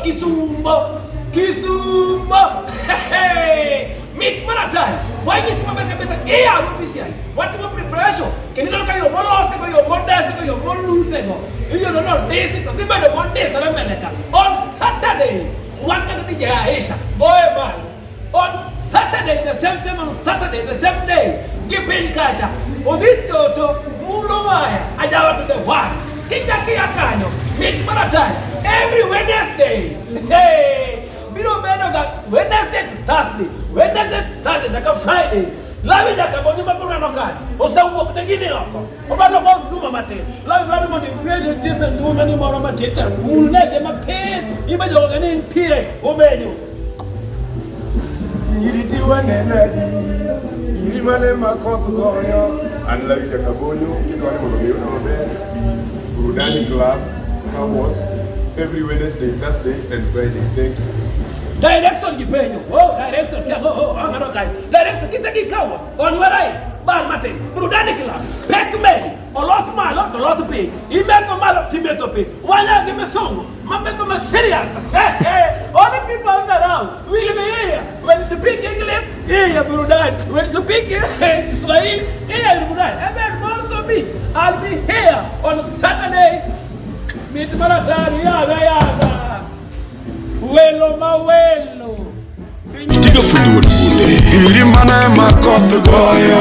Kisumo. Kisumo. Mit mar atari. Wanyisi maber kabisa iya official. Watimo preparation. Kendo ineno ka yo molose go, yo modese go, yo moluse go. Iyudo no disi to dhi bedo mondisore mbele ka. On Saturday, wan kaka DJ Aisha, goye malo. On Saturday, the same same on Saturday, the same day, gi piny kacha. Odhis toto, mulo waya, ajawa to the one. Kichak ia kanyo, mit mar atari. Every Wednesday, hey, biro bedo ga Wednesday to Thursday, Wednesday to Thursday, nyaka Friday. Lawi nyaka bonyo ma kuneno kanyo, osewuok ne gini oko. Odwa go nduma matin. Lawi dwaro mondo ibed nitie nduma ni moro matin to mul nege matin. Ibe jogo ni nitie omenyo. Nyiri ti wanenadi, nyiri mane ma koth goyo. An Lawi Jakabonyo, kidwaro mondo mi iyuda maber, bi Burudani Club, Car Wash, every Wednesday, Thursday and Friday. Thank you. Direction gi penjo. Oh, direction kia oh, oh, ang'ano kae. Direction kise gi kawa. On your right. Bar matin. Burudani Club. Pek meli. Olos malo to los piny. Imetho malo timetho piny. Wanya gi misungu. Mametho ma serious. Only people around will be here. When you speak English, here burudani. When you speak Swahili, here burudani. And then also me, I'll be here on Saturday. Mit maratari yaga yaga. Welo ma welo. Tiga fundi wuod bunde. Nyiri mane ma koth goyo.